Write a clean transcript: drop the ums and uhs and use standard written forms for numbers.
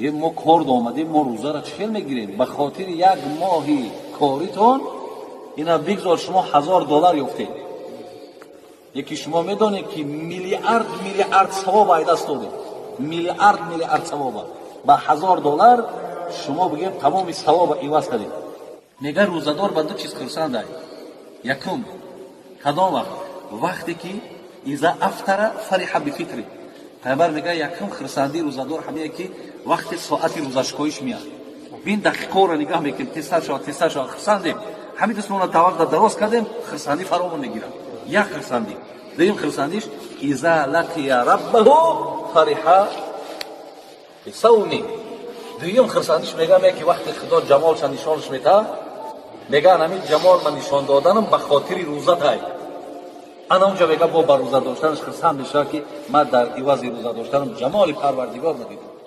Мо кор омадем, мо рӯзаро чӣ хел мегирем? Ба хотири як моҳи коритон ина бигзор шумо $1000 ёфтед. Яки шумо медонед, ки миллиард миллиард савоб ай даст додед, миллиард миллиард савоба ба $1000 шумо бигем тамоми савоба иваз кардед. Мега, рӯзадор ба ду чиз хурсанд ай. Якум, кадом вақт? Вақте ки إذا أفطر فرح بفطره. Пайғамбар мега, якум хурсандии рӯзадор ҳамее, ки вақте соати рӯзашкоиш меяд. Бин, дақиқаро нигаҳ мекунем, тезтар шавад, тезтар шавад, хурсандем. Ҳамин дастмона тавақт дароз кардем, хурсандӣ фаромон мегирад. Як хурсандӣ. Дуюм хурсандиш: إذا لقي ربه فرح بصومه. Дуюм хурсандиш, мегам, яке вақте Худо ҷамолша нишонаш метаҳад, меган, ҳамин ҷамол ман нишон доданам ба хотири рӯзатай. Ана унҷа, мега, бо ба рӯза доштанаш хурсанд мешавад, ки ман дар ивази рӯза доштанам ҷамоли Парвардигор надидам.